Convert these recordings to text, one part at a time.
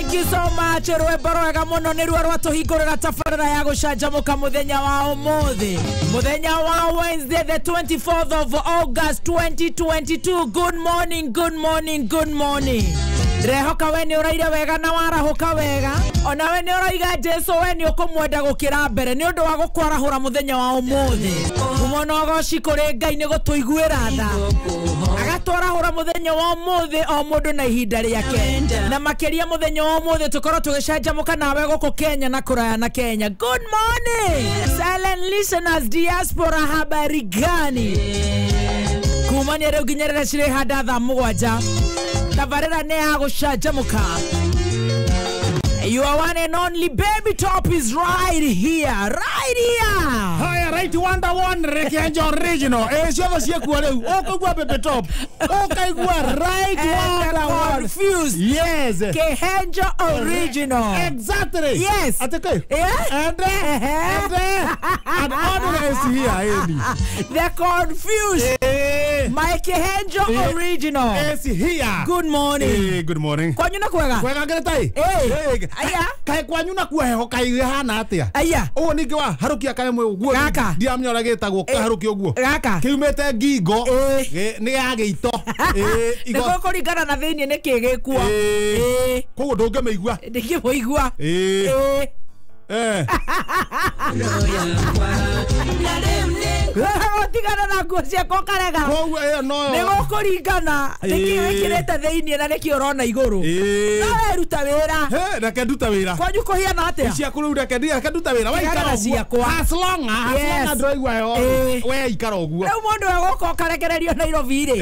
Thank you so much. Rwĩmbo rwega mũno nĩruo rwatũhingũrĩra tabarĩra ya gũcanjamũka mũthenya wa ũmũthĩ, mũthenya wa Wednesday the 24th of August 2022. Good morning, good morning, good morning. Ndĩrehoka we nĩ ũraire wega na warahũka wega, ona we nĩ ũraiga Jesu we nĩ ũkũmwenda gũkĩra mbere nĩ ũndũ wa gũkwarahũra mũthenya wa ũmũthĩ. Kuma na ũgoci kũrĩ Ngai nĩ gũtũiguĩra tha, agatwarahũra mũthenya wa ũmũthĩ o mũndũ na ihinda rĩake, na makĩria mũthenya wa ũmũthĩ tũkorwo tũgĩcanjamũka nawe gũkũ Kenya na kũraya na Kenya. Good morning silent listeners diaspora, habari gani? Kumania rĩu nginya rĩrĩa cirĩ handa thaa 7, tabarĩra nĩ ya gũcanjamũka. Your one and only Baby Top is right here, right here. Haya, right wonder one Rekenjo original. Ciothe ciekuo rĩu. Ũkũigua Baby Top. Ũkaigua right wonder one. Confused. Yes. Kehenjo original. Exactly. Yes. Ateke. Yeah. And order is here, Amy. The confused. My Kehenjo original is here. Good morning. Hey, good morning. Kwanyu na kwega? Kwega ngĩrĩ Hey. Aya. Kae kwanyu na kuo heho kai hana atia? Aya. Ũguo ningĩ wa harukia kae mwe ũguo. Gaka. Ndiamenya ũrĩa gĩtagwo kaharukia ũguo. Gaka. Kiumĩte ngingo. Nĩ ya gĩito. Nĩguo kũringana na thĩinĩ nĩkĩ gĩkuo. Koguo ndũngĩmĩigua. Ndingĩmũigua. Tigana na nguo ciakwa ũkarega. Koguo ĩyo noyo. Nĩ gũkũringana nĩkĩ wĩkĩrĩte thĩinĩ na nĩkĩ ũrona igũrũ. No weruta wĩra. Reke ndute wĩra. Kwanyu kũhiana atĩa? Ciaku rĩu reke ndute wĩra. Waikara ciakwa. As long as ndũraigua heho we ikara ũguo. Rĩu mũndũ egũka ũkarekererio Nairobi rĩ.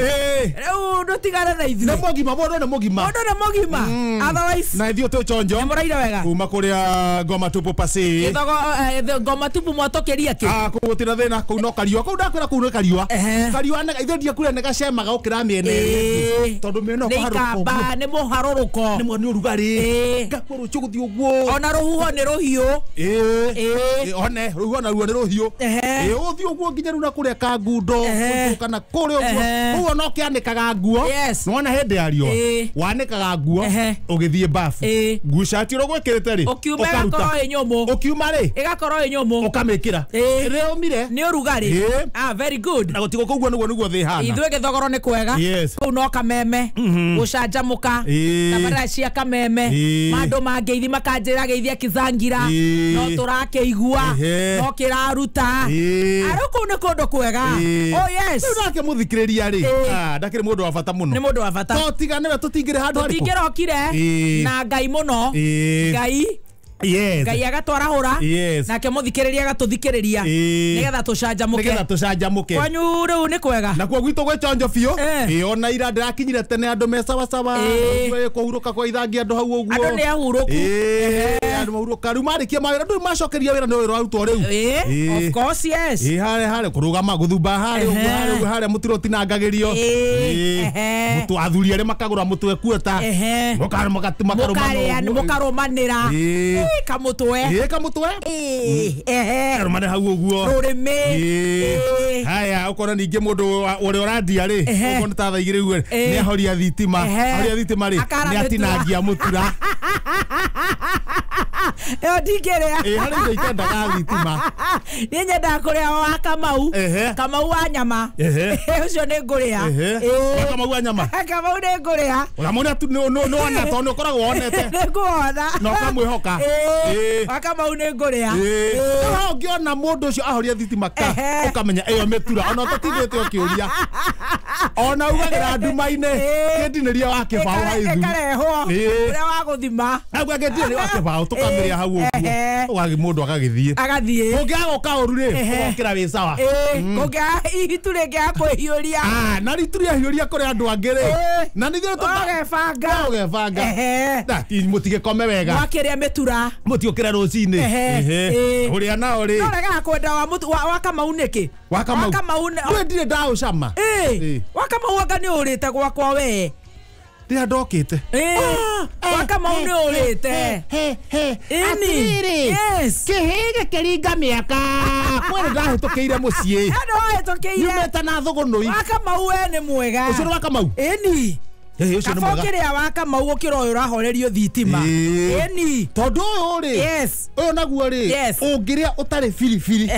Rĩu ndũtigane na ithuĩ. Nĩ mũgima, mũndũ nĩ mũgima. Mũndũ nĩ mũgima. Otherwise na ithuĩ twĩ chonjo. Nĩ mũraire wega. Kuma kũrĩa ngoma tupu pasi. Gĩthogo ngoma tupu mwatũkĩria kĩ? Kũu gũtirĩ thĩna, kũu no kariũa. Kũu ndakwĩra kũu nĩ kariũa. Kariũa ithuĩ ndiakuire nĩ gacemaga gũkĩra mĩena ĩrĩa ĩngĩ. Tondũ mĩena ũkũharũrũka ũguo. Nĩ ikamba, nĩ mũharũrũko. Nĩ nĩ ũrugarĩ. Ngakuo rũciũ gũthiĩ ũguo. Ona rũhuho nĩ rũhiũ. One rũhuho naruo nĩ rũhiũ. Ũthiĩ ũguo nginya rĩu na kũrĩa Kangundo kana kũrĩa ũguo. Ũguo no kĩanĩkaga nguo. Nĩwona hĩndĩ ya riũa. Wanĩkaga nguo ũgĩthiĩ bafu. Nguo cati ũrĩa ũgwĩkĩrĩte rĩ. Ũkiuma ĩgakorwo ĩ nyũmũ. Ũkiuma rĩ. Ĩgakorwo ĩ nyũmũ. Ũkamĩkĩra. Ĩrĩa ũmire. Nĩ ũrugarĩ. Very good. Na gũtigũ kũu nĩguo nĩguo thĩ hana. Ithuĩ gĩthogoro nĩ kwega. Kũu no kameme. Gũcanjamũka. Tabarĩra cia kameme. Mandũ mangeithi makanjĩra geithia kizangira. No tũrakĩigua. No kĩraruta. Arĩ kũu nĩ kũndũ kwega. Oh yes. Rĩu nake mũthikĩrĩria rĩ. Ndakĩrĩ mũndũ wa bata mũno. Nĩ mũndũ wa bata. To tiga nĩwe tũtingĩrĩ handũ harĩkũ. Tũtingĩrokire. Na Ngai mũno. Ngai. Yes. Ngai agatwarahũra. Nake mũthikĩrĩria agatũthikĩrĩria nĩgetha tũcanjamũke. Nĩgetha tũcanjamũke. Kwanyu rĩu nĩ kwega. Nakuo gwitũ gwĩ chonjo biũ. Ona ira ndĩrakinyire tene andũ me sawa sawa. Kũhurũka kwa ithangi andũ hau ũguo. Andũ nĩ ahurũku. Andũ mahurũka rĩu marĩkia mawĩra ndũĩ macokeria wĩra nĩ wĩra warutwo rĩu. Of course yes. Harĩa harĩa kũrũgama gũthumba harĩa ũguo harĩa ũguo harĩa mũtiro ũtinangagĩrio. Mũtu athuri arĩa makagũra mũtu ekuota. Mũkarũmanĩra. Kamũtwe. Kamũtwe. Karũmane hau ũguo. Rũrĩmĩ. Haya ũkona ningĩ mũndũ ũrĩa ũrandia rĩ, ũguo nĩ ta thaa 2 rĩu nĩ ahoria thitima. Ahoria thitima rĩ, nĩ atinangia mũtura. Ĩyo ndingĩrĩa. Harĩ indo itendaga thitima. Niĩ nyendaga kũrĩa wa Kamau. Kamau wa nyama. Ũcio nĩ ngũrĩa. Wa Kamau wa nyama. Kamau nĩ ngũrĩa. Ũramwona nĩ wona tondũ nĩ ũkoragwo wonete. Nĩ nguona. Na ũkamwĩhoka. Wa Kamau nĩ ngũrĩa. No ũngĩona mũndũ ũcio ahoria thitima ka ũkamenya ĩyo mĩtura ona ũtatindĩte ũkĩũria. Ona ugagĩra nduma-inĩ kĩndinĩria wa kĩbaũ hau ithu. Ĩkarehwo ũrĩa wa gũthima. Hau angĩtinĩria wa kĩbaũ tũkamĩrĩa hau ũguo. Ũgagĩ mũndũ agagĩthiĩ. Agathiĩ. Kũngĩaga ũkaũru rĩ, ũgokĩra wĩ sawa. Kũngĩaga itu rĩngĩaga kwĩhiũria. Na ritu rĩahiũria kũrĩ andũ angĩ rĩ. Na nithuĩ ũgebanga. Ũgebanga. Na mũtigĩkome wega. Mwakĩrĩa mĩtura. Mũtiũkĩre rũcinĩ. Ũrĩa nao rĩ. No regaga kwenda wa Kamau nĩkĩ? Wa Kamau. Ndũĩ ndirĩ ndaũcama. Wa Kamau anga nĩ ũrĩte gwakwa we. Rĩrĩa ndokĩte. Wa Kamau nĩ ũrĩte. Atĩrĩrĩ. Kĩhĩ gĩkĩringa mĩaka. Kwĩrĩ ndahĩtũkĩire mũciĩ. Andũ wahĩtũkĩire. Nyumĩte na thũgũnũi. Wa Kamau we nĩ mwega. Ũcio nĩ wa Kamau? Ĩni. Kaba ũkĩrĩa wa Kamau gũkĩra ũyũ ũrahorerio thitima. Ĩni. Tondũ ũyũ rĩ, Yes. ũyũ naguo rĩ, Yes. ũngĩrĩa ũtarĩ biribiri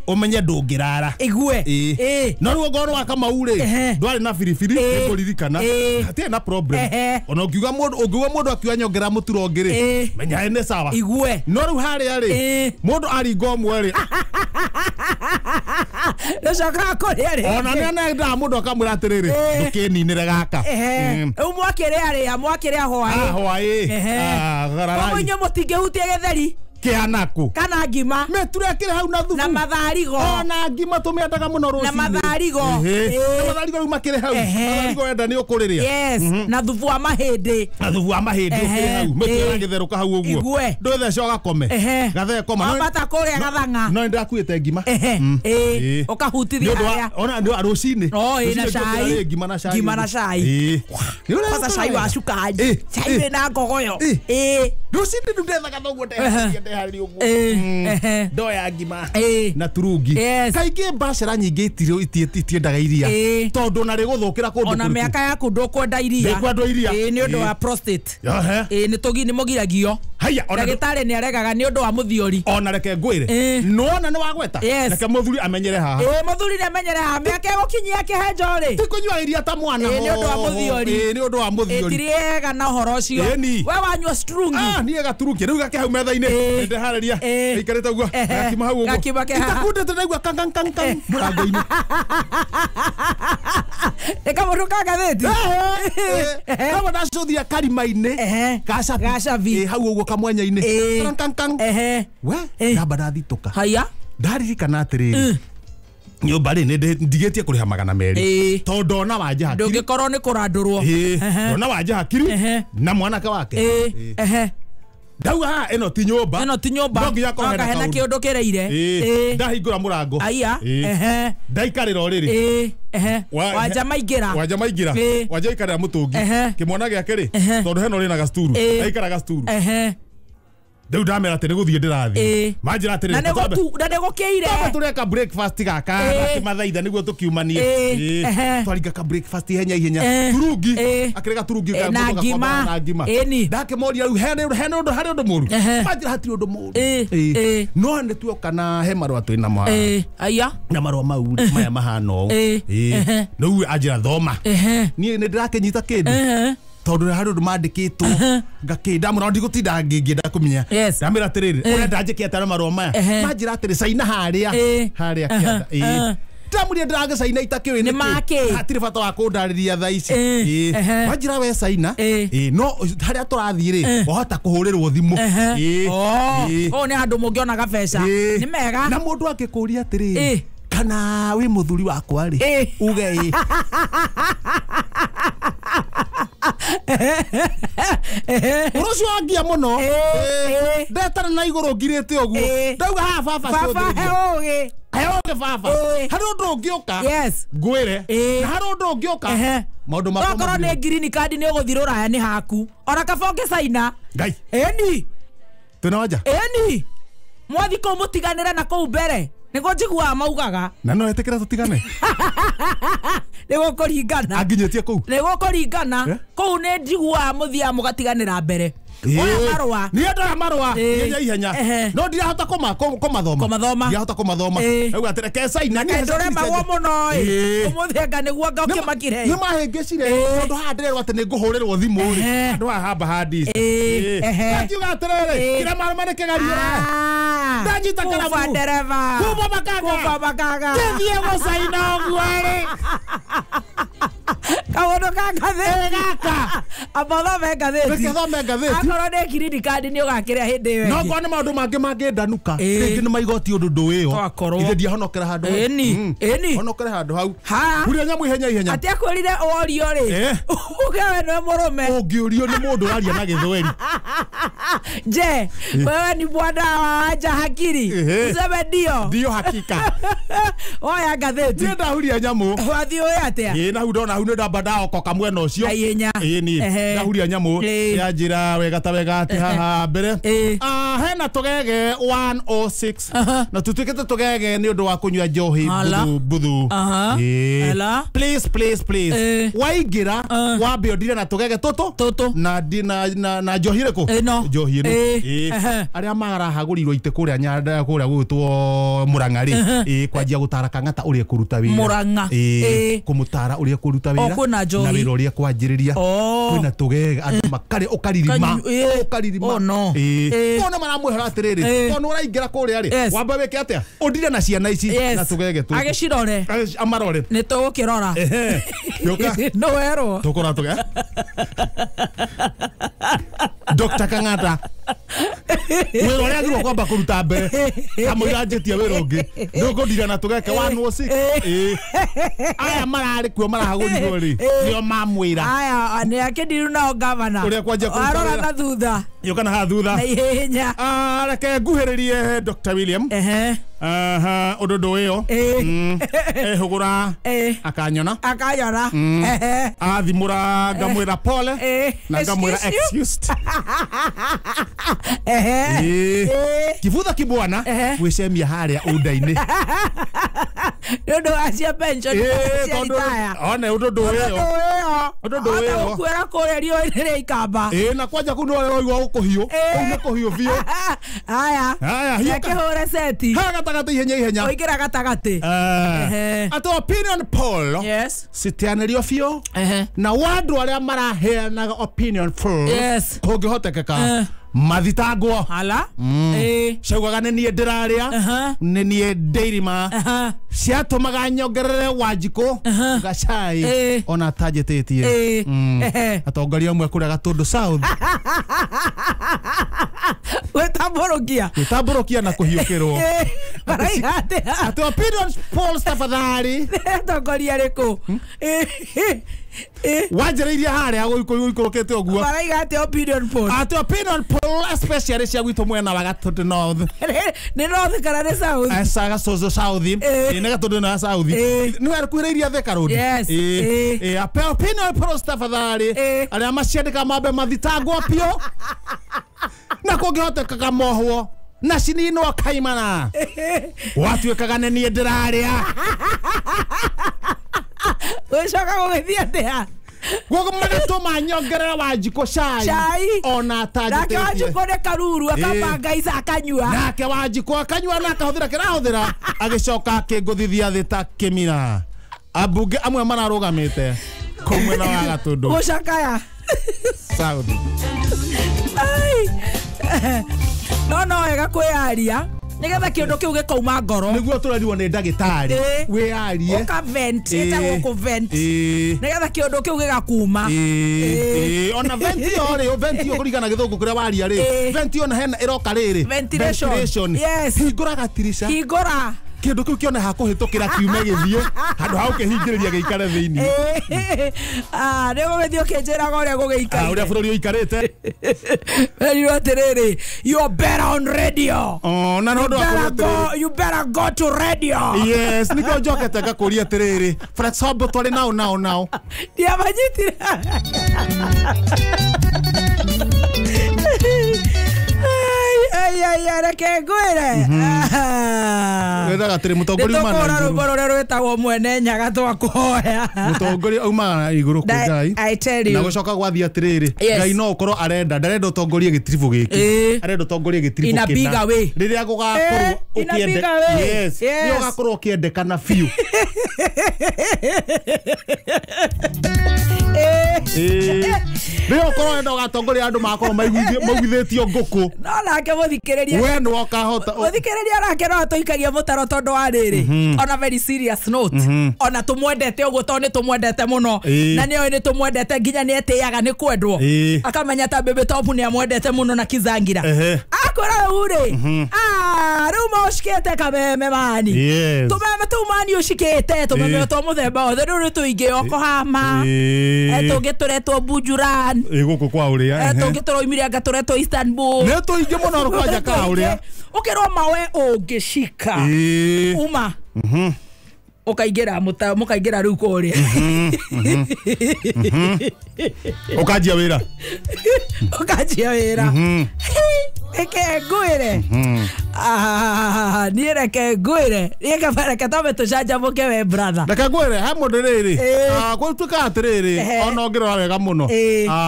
umenye ndũngĩrara. Igue. No rĩu ongorwo wa Kamau rĩ, ndwarĩ na biribiri, nĩngũririkana hatirĩ na problem. Ona ũngiuga mũndũ akiuga nyongera mũturo ũngĩ rĩ, menya nĩ sawa. Igue. No rĩu harĩa rĩ, mũndũ aringa ũmwe rĩ, nĩcokaga kũrĩa rĩngĩ. Ona nĩ anendaga mũndũ akamwĩra atĩrĩrĩ, ndũkĩninĩre gaka. Rĩu mwakĩrĩa rĩa, mwakĩrĩa hwaĩ. Hwaĩ. Koguo inyuĩ mũtingĩhutia gĩtheri kĩanaku kana ngima meture akire hau na thubu na matharigo. Ona ngima tumiendaga muno rucini na matharigo. Na matharigo riu makire hau. Matharigo wenda ni ukuriria. Yes. Na thubu wa mahindi. Na thubu wa mahindi ukire hau meture agitherũka hau uguo ndwitheca ũgakome gathee koma wambata kuria gathang'a. No ndakuĩte ngima. Ukahutithia haria ona ndio rucini. Na cai. Ngima na cai. Ngima na cai. Kwanza cai wa cukari. Cai wĩna ngogoyo. Rucini ndethaga thoguo ndeharĩria uguo ndoya ngima na turungi. Kaingĩ bachelor nyingĩ itiendaga iria tondũ na rĩgũthũkĩra kũndũ ona mĩaka yaku ndũkwenda iria. Ndũkwenda iria nĩ ũndũ wa prostate. Nĩ mũgiragio. Haya, ndagĩtarĩ nĩ aregaga nĩ ũndũ wa mũthiori. Ona reke ngwĩre nĩwona nĩ wagweta. Reke mũthuri amenyere haha. Mũthuri nĩ amenyere haha mĩaka ĩgũkinyia kĩhenjo rĩ, ti kũnyua iria ta mwana. Nĩ ũndũ wa mũthiori. Nĩ ũndũ wa mũthiori. Ti rĩega na ũhoro ũcio. We wanyua strungi. Niĩ gaturungi rĩu gake hau metha-inĩ nĩndeharĩria ikarĩte ũguo gakima hau ũguo itakundĩte ndaigua kang kang kang kang mũrango-inĩ. Nĩ kamũndũ ka ngathĩti. Kama ndacũthia karima-inĩ gacabi hau ũguo kamwenya-inĩ kang kang kang. We ndamba ndathitũka. Haya ndaririkana atĩrĩrĩ, nyũmba rĩ ndigĩtie kũrĩha 200 tondũ ndona wanja hakiri. Ndũngĩkorwo nĩ kũrandũrwo. Ndona wanja hakiri na mwanake wake. Ndauga haha ĩno ti nyũmba. Ĩno ti nyũmba. No nginya akorwo hena kĩũndũ kĩreire. Ndahingũra mũrango. Aya. Ndaikarĩra ũrĩrĩ. Wanja maingĩra. Wanja maingĩra. Wanja aikarĩra mũtũngi. Kĩmwana gĩake rĩ, tondũ hena ũrĩ na gacturu. Aikara gacturu. Rĩu ndamera atĩ nĩ gũthiĩ ndĩrathiĩ. Manjĩra atĩrĩrĩ, na nĩgũkĩire. Twambe tũreka breakfast gaka gakĩmathaitha nĩguo tũkiumanie. Twaringa ka breakfast ihenya ihenya. Turungi akĩrega turungi na ngima. Na ngima. Ndakĩmoria rĩu hena ũndũ harĩ ũndũ mũru. Manjĩra hatirĩ ũndũ mũru. No nĩ tuoka na he marũa twĩ namo. Aya. Na marũa mau maya mahana ũũ. Rĩu anjĩra thoma. Niĩ nĩ ndĩrakĩnyita kĩndũ. Tondũ harĩ ũndũ mandĩkĩtwo ngakĩnda mũno ndigũtinda ngĩenda kũmenya. Ndamĩra atĩrĩrĩ, ũrenda njĩke atĩa na marũa maya? Manjĩra atĩrĩ, caina harĩa harĩa kĩanda. Ndamũria ndĩragĩcaina itakĩũĩ nĩkĩ. Hatirĩ bata wa kũndarĩria thaa ici. Manjĩra we caina, no harĩa tũrathiĩ rĩ, wahota kũhũrĩrwo thimũ. Ũũ nĩ handũ mũngĩona gabeca. Nĩ mega. Na mũndũ angĩkũria atĩrĩrĩ, kana wĩ mũthuri wakwa rĩ, uge ĩ. Ũrũcio wangia mũno. Ndetana na igũrũ ngirĩte ũguo. Ndauga haha baba Baba he ũgĩ. He ũgĩ baba. Harĩ ũndũ ũngĩũka. Ngwĩre. Na harĩ ũndũ ũngĩũka. Maũndũ makwa Okorwo nĩ green card nĩ ũgũthiĩ rũraya nĩ haku. Ona kaba ũngĩcaina. Ngai. Ĩni. Twĩna wanja? Ĩni. Mwathi kũu mũtiganĩre na kũu mbere. Nĩguo njiguaga maugaga. Na no etĩkĩra tũtigane? Nĩguo kũringana. Anginyĩtie kũu? Nĩguo kũringana. Kũu nĩ njiguaga mũthiaga mũgatiganĩra mbere. Oya marũa. Niĩ ndoya marũa ihenya ihenya. No ndirahota kũmathoma. Kũmathoma. Ndirahota kũmathoma. Ndauga atĩrĩ reke caina. Reke ndũremagwo mũno ĩ. Ũmũthĩ anga nĩguo anga ũkĩmakire. Nĩ mahĩngĩcire tondũ haha ndĩrerwo atĩ nĩ ngũhũrĩrwo thimũ rĩ. Andũ haha hamba handici. Ndakiuga atĩrĩrĩ, kĩrĩa marũma nĩ kĩgerio. Ndanyita karamu. Kuba ndereba. Kuba makaga. Kuba makaga. Gĩthiĩ gũcaina ũguo rĩ. Kaũndũ ka ngathĩti gaka. Amba thome ngathĩti. Reke thome ngathĩti. Akorwo nĩ green card nĩ ũgakĩrĩa hĩndĩ ĩyo No korwo nĩ maũndũ mangĩ mangĩndanuka. Rĩngĩ nĩ maigoti ũndũ ndũĩyo. Ithe ndiahonokera handũ hau. Ĩni. Ĩni. Honokere handũ hau. Huria nyamũ ihenya ihenya. Atĩ akwĩrire worio rĩ. Uge we nĩwe mũrũme. Ũngĩũrio nĩ mũndũ ũraria na gĩthweri. Je, wewe ni bwana wa Wanja Hakiri? Useme ndio. Ndio hakika. Oya ngathĩti. Niĩ ndahuria nyamũ. Wathiĩ ũĩ atĩa? Ĩĩ na hau ndona hau nĩ ndamba ndaokoka mwena ũcio. Ihenya. Ĩĩ ni ndahuria nyamũ. Yanjĩra wega ta wega atĩ haha mbere. Hena tugege 106 na tutuikite tugege ni undu wa kunywa njohi buthu buthu. Please please please waingira wambe ũndire na tugege tutu na na njohi riku njohi ino aria marahagũrirwo ite kuria Nyanda kuria gwitwo Murang'a ri kwanjia gutara Kang'ata uria kuruta wira Murang'a kumutara uria kuruta wira na wira uria kwanjiriria kwina tugege andu makare ukaririma ukaririma ona maramwehera atiriri tondu uraingira kuria ri wamba wike atia undire na ciana ici na tugege tu agicirore amarore ni tugukirora no werwo tukora tuge Dr. Kang'ata wira uria agirwo kwamba kuruta mbere kamũira njitie wira ungi ndukundira na tugeke 106 aya marari kuo marahagũrirwo ri nio mamwira aya ni akindiru nao gavana uria kwanja kuruta arora na thutha yoka na ha thutha na ihenya reke nguhĩrĩrie Dr. William undu ndu iyo ehugura akanyona akanyona athimura ngamwira pole na ngamwira excused kibutha kibwana gwicemia haria unda-ini ni undu wa cia pension cia retire one undu ndu iyo undu ndu iyo gukuira kuria riũa-inĩ rĩa ikamba na kwanja kuu nĩ waigua gũkũhiũ kũu nĩ kũhiũ biũ haya haya kĩhũre seti ha gatagatĩ ihenya ihenya ũingĩra gatagatĩ atĩ opinion poll yes citianĩrio biũ na andũ arĩa maraheanaga opinion poll yes kũngĩhotekeka mathitangwo hala ciaugaga nĩ niĩ ndĩrarĩa nĩ niĩ ndĩirima ciatũmaga nyongerere Wanjikũ gacai ona atanjĩtĩtie atongoria amwe kũrĩa Gatũndũ South gwĩtambũrũkia gwĩtambũrũkia na kũhiũkĩrwo maraiga atĩa atĩ opinion polls tafadhali atongoria arĩkũ wanjĩrĩirie harĩa gũikũrũkĩte ũguo maraiga atĩa opinion poll atĩ opinion poll especially cia gwitũ mwena wa Gatũndũ North nĩ North kana nĩ South Gatũndũ South nĩ Gatũndũ na South nĩ werkuhĩrĩirie Thika Road opinion polls tafadhali arĩa maciandĩka mambe mathitangwo biũ na kũngĩhotekeka mohwo na cininwo kaimana watuĩkaga nĩ niĩ ndĩrarĩa gũcoka gũgĩthiĩ atĩa magatũma nyongerere Wanjikũ cai ona atanjĩtĩtie nake Wanjikũ nĩ karuru akabanga ica akanyua nake Wanjikũ akanyua na akahũthĩra kĩrahũthĩra agĩcoka akĩngũthithia thĩ ta kĩmira ambunge amwe mararũgamĩte kũu mwena wa Gatũndũ gũcakaya South no wega kwĩyaria nigetha kĩũndũ kĩu gĩkauma ngoro nĩguo tũrerirwo nĩ ndagĩtarĩ wĩyarie ũka vent ĩtagwo kũ vent nigetha kĩũndũ kĩu gĩgakuma ona vent ĩyo rĩ vent ĩyo kũringana gĩthũngũ kũrĩa waria rĩ vent ĩyo na hena ĩroka rĩrĩ ventilation yes hingũra gatirica hingũra kĩndũ kĩu kĩone hakũhĩtũkĩra kiume gĩthiĩ handũ ha ũkĩhingĩrĩria gĩikare thĩinĩ nĩ gũgĩthiĩ ũkĩnjĩraga ũrĩa gũgĩikaire ũrĩa bũrũri ũikarĩte merirwo atĩrĩrĩ you better on radio na nĩ ũndũ wa atĩrĩrĩ you better go to radio yes nĩkĩo njokete ngakũria atĩrĩrĩ for example twarĩ nao nao nao ndiamanyitire reke ngwĩre wĩraga atĩrĩ mũtongoria umaga na igũrũ rwĩmbo rũrĩa rwĩtagwo mwene nyaga twakũhoya mũtongoria umaga na igũrũ kwĩ Ngai na gũcoka gwathiĩ atĩrĩrĩ Ngai no ũkorwo arenda ndarenda ũtongorie gĩtiribũ gĩkĩ arenda ũtongorie gĩtiribũ kĩna rĩrĩa gũgakorwo ũkĩende yes nĩ ũgakorwo ũkĩendekana biũ rĩrĩa ũkorwo wenda ũgatongoria andũ magakorwo maiguithĩtio ngũkũ no nake mũthikĩrĩria we nĩ ũkahota mũthikĩrĩria nake no atũikagia mũtaro tondũ wa rĩrĩ on a very serious note ona tũmwendete ũguo tondũ nĩ tũmwendete mũno na nĩoĩ nĩ tũmwendete nginya nĩ etĩaga nĩ kwendwo akamenya ta Baby Top nĩ amwendete mũno na Kizangira akwĩra rĩu rĩ rĩu maũcikĩte kameme mani tũmeme tũu mani ũcikĩte tũmeme twa mũthemba wothe rĩu nĩ tũingĩ Yokohama tũngĩ tũretwo Bujuran gũkũ kwa ũrĩa tũngĩ tũroimire anga tũretwo Istanbul nĩ tũingĩ mũno kwanja ka ũrĩa ũkĩrwo mawe ũngĩcika uma ũkaingĩra mũkaingĩra rĩu kũrĩa ũkanjia wĩra ũkanjia wĩra. Reke ngwĩre. Ah, niĩ reke ngwĩre. Niĩ reke twambe tũcanjamũke we brother. Reke ngwĩre he mũndũ rĩrĩ. Gũtuĩkaga atĩrĩrĩ ona ũngĩrora wega mũno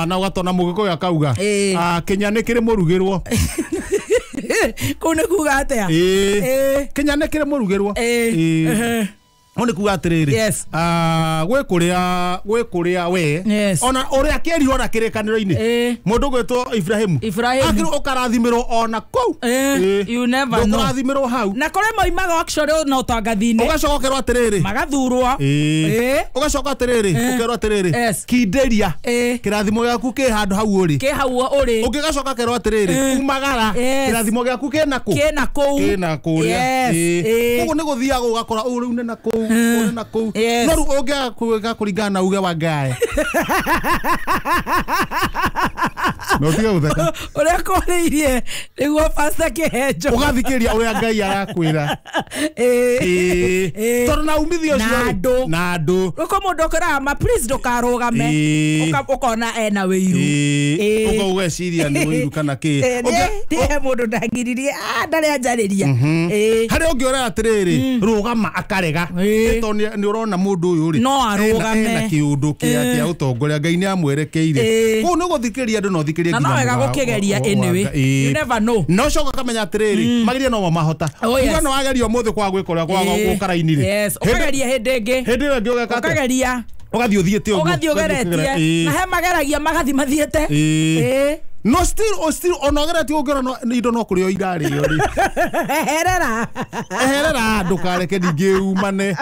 na ũgatona mũgĩkũyũ akauga Kenya nĩ kĩrĩ mũrugĩrwo. Kũu nĩ kuga atĩa? Kenya nĩ kĩrĩ mũrugĩrwo. Nĩ kuga atĩrĩrĩ gwĩ kũrĩa we ona ũrĩa kĩerirwo ona kĩrĩkanĩro-inĩ mũndũ ũgwĩtwo Ibrahimu akĩrwo ũkarathimĩrwo ona kũu. You never know. Ndũkũrathimĩrwo hau na kũrĩ moimaga actually na ũtangathi-inĩ ũgacoka ũkerwo atĩrĩrĩ magathurwo. Ũgacoka atĩrĩrĩ ũkerwo atĩrĩrĩ kindĩria kĩrathimo gĩaku kĩ handũ hau ũrĩ kĩ hau ũrĩ. Ũngĩgacoka ũkerwo atĩrĩrĩ umagara kĩrathimo gĩaku kĩ na kũ kĩ na kũu kĩ na kũrĩa. Koguo nĩ gũthiaga ũgakora ũũ rĩu nĩ na kũu na kũu no rĩu ũngĩaga gwĩka kũringana na uge wa Ngai no tiga gũtheka ũrĩa kwarĩirie nĩguo Pastor Kĩhenjo ũgathikĩria ũrĩa Ngai arakwĩra tondũ na umithio ũcio na andũ ũko mũndũ ũkoraga ma please ndũkarũgame ũkona ena wĩiru ũgeciria nĩ wĩiru kana kĩ he mũndũ ndangiririe ndarĩ anjarĩria harĩa ũngĩorera atĩrĩrĩ rũgama akarega tondũ nĩ ũrona mũndũ ũyũ rĩ no arũgame na kĩũndũ kĩa ũtongoria Ngai nĩ amwerekeire kũu nĩ gũthikĩrĩria andũ no thikĩrĩrie nginya no wega gũkĩgeria anyway you never know no coka kamenya atĩrĩrĩ mageria no mahota uga no wageria ũmũthĩ kwa gwĩka ũrĩa kwa gũka raini rĩ ũkageria hĩndĩ ĩngĩ hĩndĩ ĩyo ĩngĩ ũgeka atĩa ũkageria ũgathiĩ ũthiĩte ũguo ũgathiĩ ũgeretie na he mageragia magathi mathiĩte no still ona ũgeretie ũngĩona indo no kũrĩo irarĩo rĩ eherera eherera ndũkareke ningĩ umane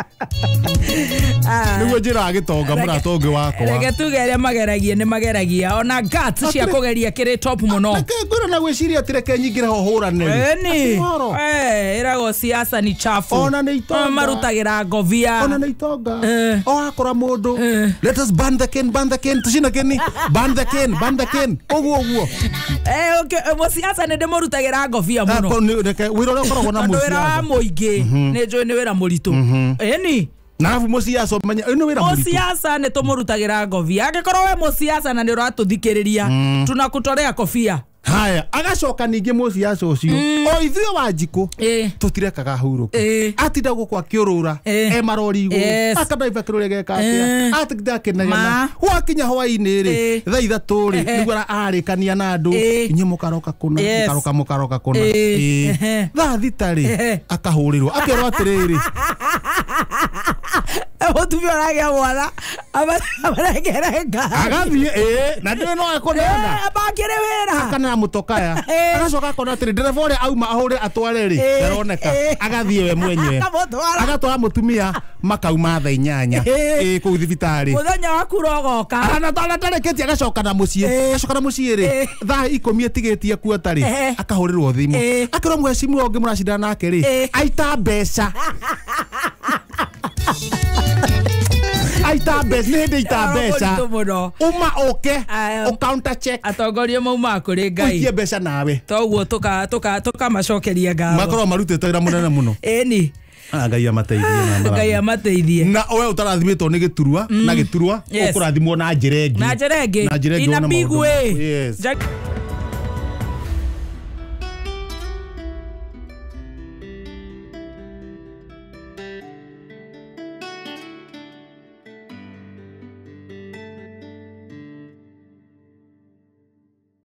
nĩguo njĩra gĩtonga mũrata ũngĩ wakwa reke tuge arĩa mageragia nĩ mageragia ona guts cia kũgeria kĩrĩ top mũno reke ngwĩra na gwĩciria atĩ reke nyingĩre ho hũrane rĩ ĩragwo siasa ni chafu ona nĩ itonga marutagĩra ngovia ona nĩ itonga o akora mũndũ let us ban the cane ban the cane tucina keni ban the cane ban the cane ũguo ũguo okay mũciaca nĩ ndĩmũrutagĩra ngobia mũno wĩra ũrĩa ũkoragwo na mũciaca wĩra wa mũingĩ nĩ njũĩ nĩ wĩra mũritũ ĩni na arabu mũciaca ũmenye nĩ wĩra mũritũ mũciaca nĩ tũmũrutagĩra ngobia angĩkorwo we mũciaca na nĩ ũratũthikĩrĩria tunakũtorea kobia haya agacoka ningĩ mũciaca ũcio o ithuĩ Wanjikũ tũtirekaga hurũke atinda gũkũ akĩũrũra e marori igũrũ akadrive akĩrũria geka atĩa atinda akĩnegena gwakinya hwaĩ-inĩ rĩ thaa ithatũ rĩ nĩguo ararĩkania na andũ inyuĩ mũkaroka kũna mũkaroka mũkaroka kũna thaa thita rĩ akahũrĩrwo akerwo atĩrĩrĩ mũtumia ũragĩa mwana amarengere ngari agathiĩ na ndĩwe no ekũneana makĩrĩ wĩra akanea mũtokaya agacoka akona atĩrĩ ndereba ũrĩa auma ahũre atware rĩ ndaroneka agathiĩ we mwenyewe agatwara mũtumia makauma thaa inyanya kũu thibitarĩ mũthenya waku ũrogoka ana tarĩkĩtie agacoka na mũciĩ agacoka na mũciĩ rĩ thaa ikũmi ĩtigĩtie kuota rĩ akahũrĩrwo thimũ akerwo mwecimu ũngĩ mũracindana nake rĩ aita mbeca aita mbeca nĩ hĩndĩ ita mbeca uma ũke ũ counter check atongoria maumaga kũrĩ Ngai ũikie mbeca nawe toguo tũkamacokeria ngatho makorwo marutĩte wĩra mũnene mũno ĩni Ngai amateithie na Ngai amateithie na we ũtarathimĩtwo nĩ gĩturwa na gĩturwa ũkũrathimwo na njĩra ĩngĩ na njĩra ĩngĩ na njĩra ĩngĩ in a big way.